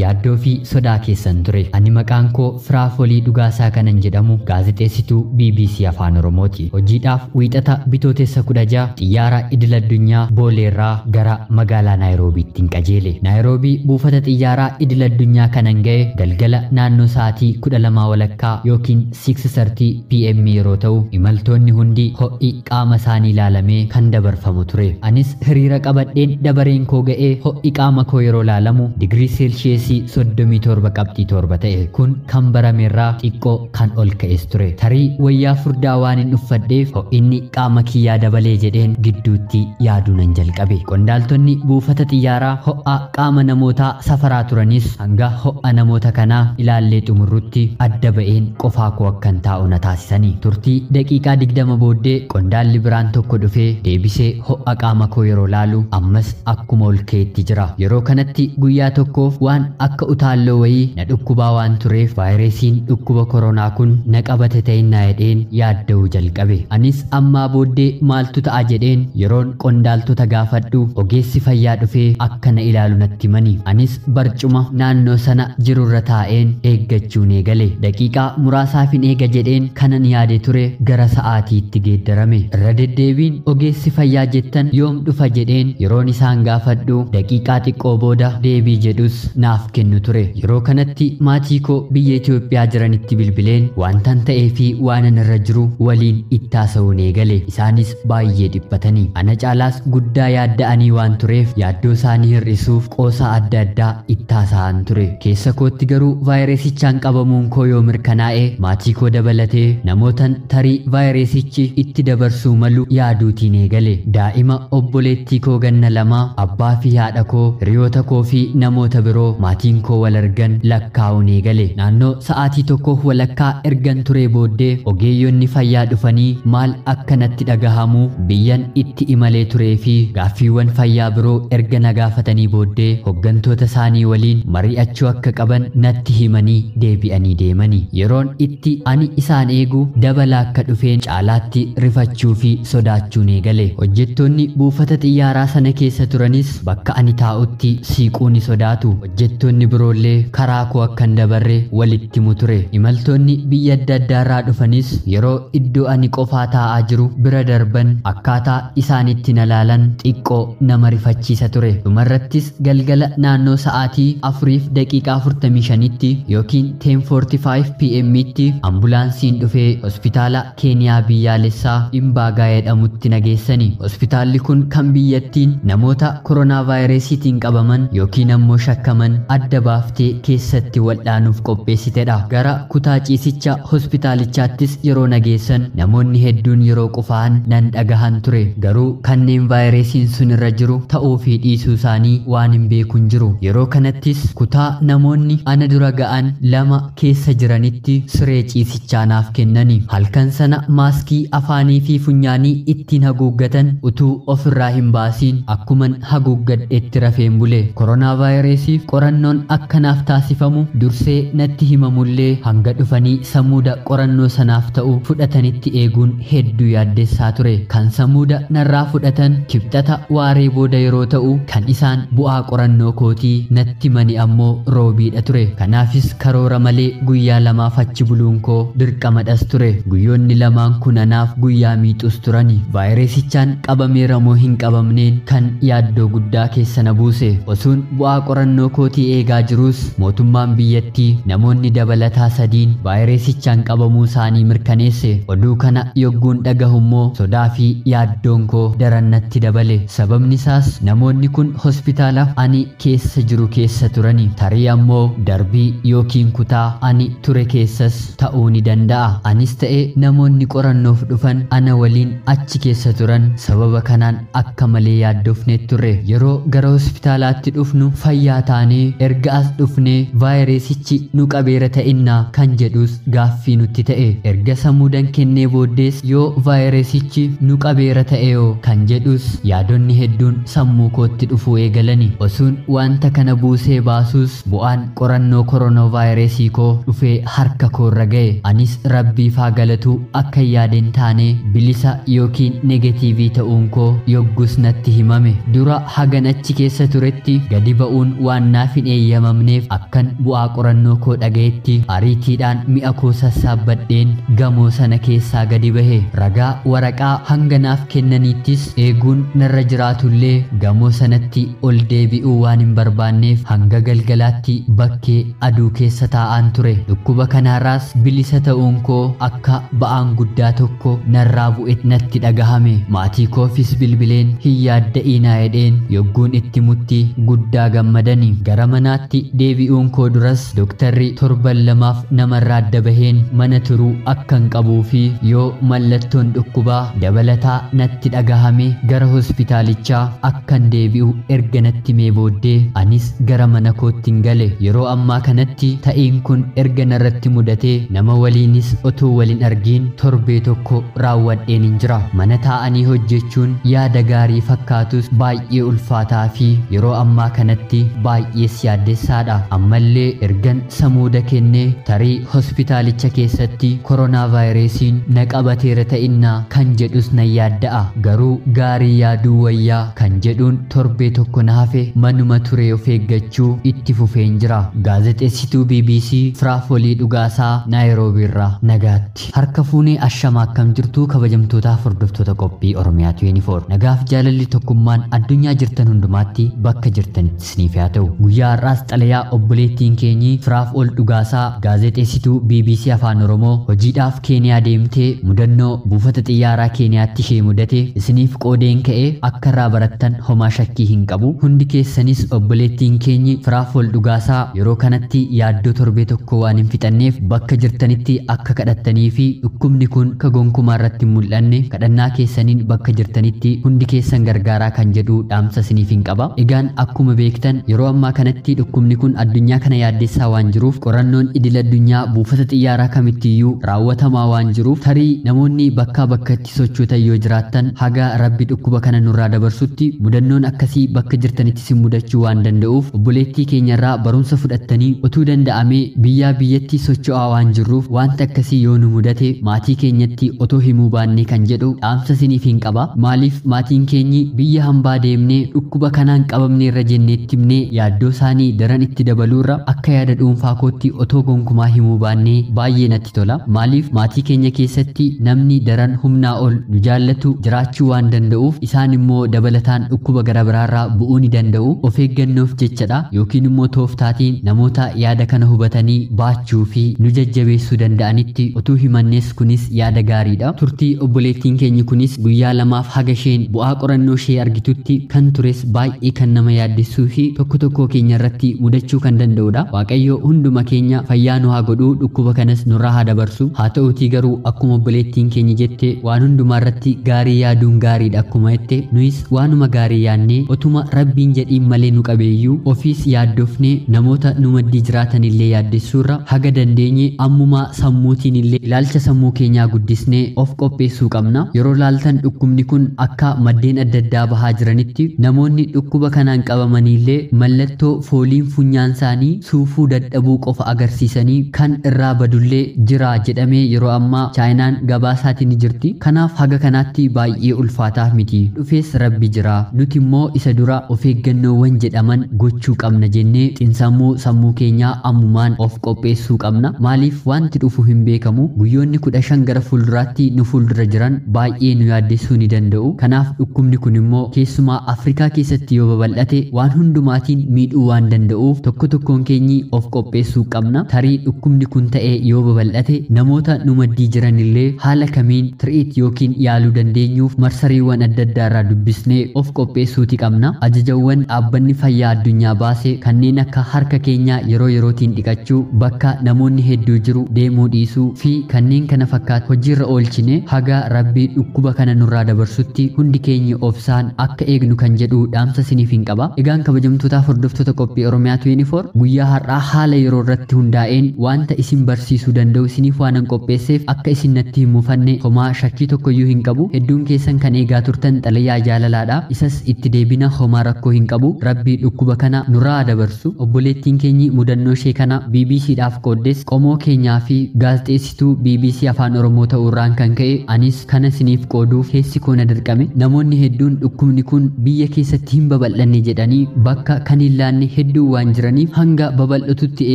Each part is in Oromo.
Yaaddoo fi sodaa keessan ture. Ani maqaan koo Firaafolii Dhugaasaa kanan jedhamu gaazexeessituu BBC Afaan Oromooti. Hojiidhaaf wiixata bitootessa 16 xiyyaara idil addunyaa Booleerraa gara magaalaa Naayiroobiitti hin qajeele. Naayiroobii buufata xiyyaaraa idil addunyaa kanan ga'e galgala naannoo sa'aatii 12:15 yookiin 6:30 PM yeroo ta'u imaltoonni hundi ho'i qaama isaanii ilaalamee kan dabarfamu ture. Anis hiriira qabadheen dabareen koo ga'ee ho'i qaama koo yeroo ilaalamu digirii seelsheesii 37.7 ta'e. Kun kan barameerraa xiqqoo kan ol ka'es ture. Tarii wayyaa furdaa waan hin uffadheef ho'inni qaama kiyyaa dabalee jedheen gidduutti yaaduu nan jalqabe. Qondaaltonni buufata xiyyaaraa ho'a qaama namootaa safaraa turanis hanga ho'a namoota kanaa ilaallee xumurrutti adda ba'een qofaa koo akkan taa'u na taasisanii. Turtii daqiiqaa 20 booddee qondaalli biraan tokko dhufee deebisee ho'a qaama koo yeroo laalu ammas akkuma ol ka'etti jira. Yeroo kanatti guyyaa tokkoof waan akka utaalloo wayii na dhukkubaa waan tureef vaayirasiin dhukkuba koronaa kun na qabate ta'innaa jedheen yaadda'uu jalqabe. Anis ammaa booddee maaltu ta'a jedheen yeroon qondaaltota gaafadhu ogeessi fayyaa dhufee akka na ilaalu natti himani. Anis barcuma naannoo sana jirurra taa'een eeggachuun eegale. Daqiiqaa muraasaafin eega jedheen kanan yaade ture gara sa'aatiitti geeddarame. Irra deddeebiin ogeessi fayyaa jettan yoom dhufa jedheen yeroon isaan gaafadhu daqiiqaa xiqqoo booda deebii jedhus naaf kennu ture. Yeroo kanatti maatii koo biyya Itoophiyaa jiranitti bilbileen wantan ta'ee fi waanan irra jiru waliin itti haasa'uun eegale. Isaanis baay'ee dhiphatanii. Ana caalaas guddaa yaadda'anii waan tureef yaaddoo isaanii hir'isuuf qoosaa adda addaa itti haasa'an ture. Keessa kootti garuu vaayirasichaan qabamuun koo yoo mirkanaa'e maatii koo dabalatee namootan tarii vaayirasichi itti dabarsuu malu yaaduutiin eegale. Daa'ima obboleettii koo ganna 2, abbaa fi haadha koo, hiriyoota koo fi namoota biroo maatiin koo wal argan lakkaa'uun eegale. Naannoo sa'aatii 1:15 ergan turee booddee ogeeyyonni fayyaa dhufanii maal akka natti dhagahamu biyyan itti imalee turee fi gaaffiiwwan fayyaa biroo erga na gaafatanii booddee hooggantoota isaanii waliin mari'achuu akka qaban natti himanii deebi'anii deemanii. Yeroon itti ani isaan eegu dabalaa akka dhufeen caalaatti rifachuu fi sodaachuun eegale. Hojjettoonni buufata xiyyaaraa sana keessa turanis bakka ani taa'utti siiquu ni sodaatu. Hojjettoonni biroollee karaa koo akka hin dabarre walitti himu ture. Imaltoonni biyya adda addaarraa dhufanis yeroo iddoo ani qofaa taa'aa jiru bira darban akkaataa isaanitti na laalan xiqqoo nama rifachiisa ture. Dhumarrattis galgala naannoo sa'aatii 4:45 yookiin 10:45 PM'tti ambulaansiin dhufee hospitaala Keeniyaa biyyaalessaa Imbaagaa jedhamutti na geessani. Hospitaalli kun kan biyyattiin namoota koronaa vaayirasiitiin qabaman yookiin ammoo shakkaman adda baaftee keessatti wal'aanuuf qopheessitedha. Gara kutaa ciisicha hospitaalichaattis yeroo na geessan namoonni hedduun yeroo qufaan nan dhagahan ture. Garuu kanneen vaayirasiin sun irra jiru ta'uu fi dhiisuu isaanii waan hin beekun jiru. Yeroo kanattis kutaa namoonni ana dura ga'an 2 keessa jiranitti siree ciisichaa naaf kennani. Halkan sana maaskii afaanii fi funyaanii ittiin haguuggatan utuu ofirraa hin baasiin akkuman haguuggadhetti rafeen bule. Koronaa vaayirasiif qorannoon akkanaaf taasifamu dursee natti himamullee hanga dhufanii samuuda qorannoo sanaaf ta'u fudhatanitti eeguun hedduu yaaddessaa ture. Kan samuuda narraa fudhatan kibxata waaree booda yeroo ta'u kan isaan bu'aa qorannoo kootii natti mani ammoo roobiidha ture. Kanaafis karoora malee guyyaa 2 achi buluun koo dirqamadhas ture. Guyyoonni 2 kun anaaf guyyaa miixus turani. Vaayirasichaan qabameera moo hin qabamneen kan yaaddoo guddaa keessa na buuse. Osuun bu'aa qorannoo kootii eegaa jirus mootummaan biyyattii namoonni dabalataa 3 vaayirasichaan qabamuu isaanii mirkaneesse. Oduu kana yogguun dhagahummoo sodaa fi yaaddoon koo daran natti dabale. Sababni isaas namoonni kun hospitaala ani keessa jiru keessa turani. Tarii ammoo darbii yookiin kutaa ani ture keessas ta'uu ni danda'a. Anis ta'e namoonni qorannoof dhufan ana waliin achi keessa turan sababa kanaan akka malee yaaddofne turre. Yeroo gara hospitaalaatti dhufnu fayyaa taanee erga as dhufnee vaayirasichi nu qabeera ta'innaa kan jedhus gaaffii nutti ta'e. Erga samuudan kennee booddees yoo vaayirasichi nu qabeera ta'eoo kan jedhus yaadonni hedduun sammuu kootti dhufuu eegalani. Osuun wanta kana buusee baasuus bu'aan qorannoo koronaa vaayirasii koo dhufee harka koorra ga'e. Anis rabbiif haa galatu akka yaadeen taane bilisa yookiin negatiivii ta'uun koo yoggus natti himame. Dura hagan achi keessa turetti gadi ba'uun waan naaf hin eeyyamamneef akkan bu'aa qorannoo koo dhagayetti ariitiidhaan mi'a koo sassaabbadheen gamoo sana keessaa gadi bahe. Ragaa waraqaa hanga naaf kennaniittis eeguun narra jiraatullee gamoo sanatti ol deebi'uu waan hin barbaanneef hanga galgalaatti bakkee aduu keessa taa'aan ture. Dhukkuba kanaarraas bilisa ta'uun koo akka ba'aan guddaa tokko narraa bu'e natti dhagahame. Maatii koofis bilbileen hin yaadda'iinaa jedheen yogguun itti mutti guddaa gammadani. Gara manaatti deebi'uun koo duras dooktarri torban lamaaf namarraa adda baheen mana turuu akkan qabuu fi yoo mallattoon dhukkubaa dabalataa natti dhagahame gara hospitaalichaa akkan deebi'u erga natti mee booddee anis gara mana koottiin gale. Yeroo ammaa kanatti ta'iin kun erga narratti mudatee nama waliinis otoo waliin argiin torbee tokko raawwadheen hin jira. Mana taa'anii hojjechuun yaada gaarii fakkaatus baay'ee ulfaataa fi yeroo ammaa kanatti baay'ees yaaddessaadha. Ammallee ergan samuuda kennee tarii hospitaalicha keessatti koronaa vaayirasiin na qabateera ta'innaa kan jedhus nan yaadda'a. Garuu gaarii yaaduu wayyaa kan jedhuun torbee tokko na hafe manuma turee of eeggachuu itti fufeen jira. Gaazexeessituu BBC Firaafolii Dhugaasaa Naayiroobiirraa nagaatti. Harka fuunee ashamaa akkam jirtuu kabajamtootaaf hordoftoota qophii Oromiyaa 24. Nagaaf jaalalli tokkummaan addunyaa jirtan hundumaatti bakka jirtanitti isiniif haa ta'u. Guyyaa har'aas xalayaa obboleettiin keenyi Firaafol Dhugaasaa gaazexeessituu BBC Afaan Oromoo hojiidhaaf Keeniyaa deemtee mudannoo buufata xiyyaaraa Keeniyaatti ishee mudate isiniif qoodeen ka'ee akka irraa barattan homaa shakkii hin qabu. Hundi keessanis obboleettiin keenyi Firaafol Dhugaasaa yeroo kanatti yaaddoo torbee tokko waan hin fixanneef bakka jirtanitti akka kadhattanii fi dhukkubni kun ka gonkumaa irratti hin mul'anne kadhannaa keessaniin bakka jirtanitti hundi keessan gargaaraa kan jedhu dhaamsa isiniif hin qaba. Egaan akkuma beektan yeroo ammaa kanatti dhukkubni kun addunyaa kana yaaddessaa waan jiruuf qorannoon idil addunyaa buufata xiyyaaraa kamittiyyuu raawwatamaa waan jiruuf tarii namoonni bakkaa bakkatti sochootan yoo jiraattan haga rabbi dhukkuba kana nurraa dabarsutti mudannoon akkasii bakka jirtanitti isin mudachuu waan danda'uuf obboleettii keenyarraa barumsa fudhattanii utuu danda'amee biyyaa biyyatti socho'aa waan jirruuf wanta akkasii yoo nu mudate maatii keenyatti otoo himuu baannee kan jedhu dhaamsa isiniif hin qaba. Maaliif maatiin keenyi biyya hambaa deemnee dhukkuba kanaan qabamne irra jenneetti himnee yaaddoo isaanii daran itti dabaluurra akka yaada dhuunfaa kootti otoo gonkumaa himuu baannee baay'ee natti tola. Maaliif maatii keenya keessatti namni daran humnaa ol nu jaallatu jiraachuu waan danda'uuf isaan immoo dabalataan dhukkuba gara biraarraa bu'uu ni danda'u. Of eeggannoof jechadha yookiin immoo tooftaatiin namoota yaada kana hubatanii baachuu fi nu jajjabeessuu danda'anitti utuu himannees kunis yaada gaariidha. Turtii obboleettiin keenyi kunis guyyaa lamaaf haga isheen bu'aa qorannoo ishee argitutti kan tures baay'ee kan nama yaaddessuu fi tokko tokko keenya irratti mudachuu kan danda'udha. Waaqayyo hunduma keenya fayyaa nu haa godhuu, dhukkuba kanas nurraa haa dabarsu. Haa ta'utii garuu akkuma obboleettiin keenya jette waan hundumaa irratti gaarii yaaduun gaariidha akkuma jette nuyis waanuma gaarii yaadnee otuma rabbiin jedhiin malee nu qabeeyyuu ofiis yaaddofnee namoota nu maddii jiraatan illee yaaddessuurra haga dandeenye ammumaa sammuutiin illee ilaalcha sammuu keenyaa guddisnee of qopheessuu qabna. Yeroo laaltan dhukkubni kun akka maddeen adda addaa bahaa jiranitti namoonni dhukkuba kanaan qabamaniillee mallattoo fooliin funyaan isaanii suufuu dadhabuu qofa agarsiisanii kan irraa badullee jira jedhamee yeroo ammaa Chaayinaan gabaasaatiin ni jirti. Kanaaf haga kanaatti baay'ee ulfaataa miti. Dhufees rabbi jira. Nuti immoo isa dura of eeggannoowwan jedhaman gochuu qabna jennee xiinsammuu sammuu keenyaa ammumaan of qopheessuu qabna. Maaliif wanti dhufu hin beekamu. Guyyoonni 15 gara fuulduraatti nu fuuldura jiran baay'ee nu yaaddessuu ni danda'u. Kanaaf dhukkubni kun immoo keessumaa Afrikaa keessatti yoo babal'ate waan hundumaatiin miidhuu waan danda'uuf tokko tokkoon keenyi of qopheessuu qabna. Tarii dhukkubni kun ta'ee yoo babal'ate namoota nu maddii jiran illee haala kamiin tiriit yookiin yaaluu dandeenyuuf marsariiwwan adda addaa irraa dubbisnee of qopheessuuti qabna. Ajajawwan dhaabbanni fayyaa addunyaa baase kanneen akka harka keenyaa yeroo yerootiin dhiqachuu, bakka namoonni hedduu jiru deemuu dhiisuu fi kanneen kana fakkaatu hojiirra oolchine haga rabbii dhukkuba kana nurraa dabarsutti hundi keenya obsaan akka eegnu kan jedhu dhaamsa isiniif hin qaba. Egaan kabajamtootaaf hordoftoota qophii Oromiyaa 24 guyyaa har'aa haala yeroo irratti hundaa'een wanta isin barsiisuu danda'u isiniif waanan qopheesseef akka isin natti hin mufanne homaa shakkii tokkoyyuu hin qabu. Hedduun keessan kan eegaa turtan xalayaa jaalalaadha. Isas itti deebina homaa rakkoo hin qabu. Rabbii dhukkuba kana nurraa dabarsu. Obboleettiin keenyi mudannoo ishee kana BBCdhaaf qooddes qomoo keenyaa fi gaazexeessituu BBC Afaan Oromoo ta'uurraan kan ka'e anis kana isiniif qooduuf keessi koo na dirqame. Namoonni hedduun dhukkubni kun biyya keessatti hin babal'anne jedhanii bakka kan hin laanne hedduu waan jiraniif hanga babal'atutti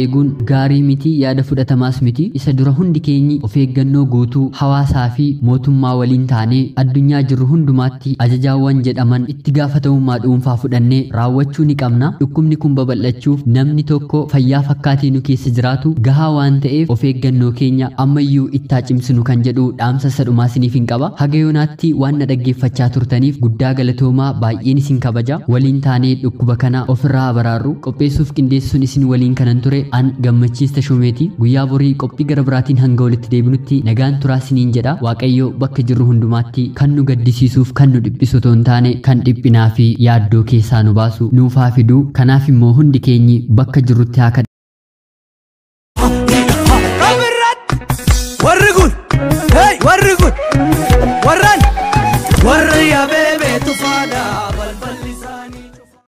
eeguun gaarii miti, yaada fudhatamaas miti. Isa dura hundi keenyi of eeggannoo guutuu hawaasaa fi mootummaa waliin taanee addunyaa jirru hundumaatti ajajaawwan jedhaman itti gaafatamummaa dhuunfaa fudhannee raawwachuu ni qabna. Dhukkubni kun babal'achuuf namni tokko fayyaa fakkaatii nu keessa jiraatu gahaa waan ta'eef of eeggannoo keenya ammayyuu ittaa cimsinu kan jedhu dhaamsa sadhumaa isiniif hin qaba. Haga yoonaatti waan na dhaggeeffachaa turtaniif guddaa galatoomaa, baay'een isin kabaja. Waliin taanee dhukkuba kana ofirraa baraarru. Qopheessuuf qindeessuun isin waliin kanan ture an Gammachiis Tashumeeti. Guyyaa borii qophii gara biraatiin hanga walitti deebinutti nagaan turaa isiniin jedha. Waaqayyo bakka jirru hundumaatti kan nu gaddisiisuuf kan nu dhiphisu otoo hin taane kan dhiphinaa fi yaaddoo keessaa nu baasu nuufaa fiduu. Kanaaf immoo hundi keenyi bakka jirrutti haa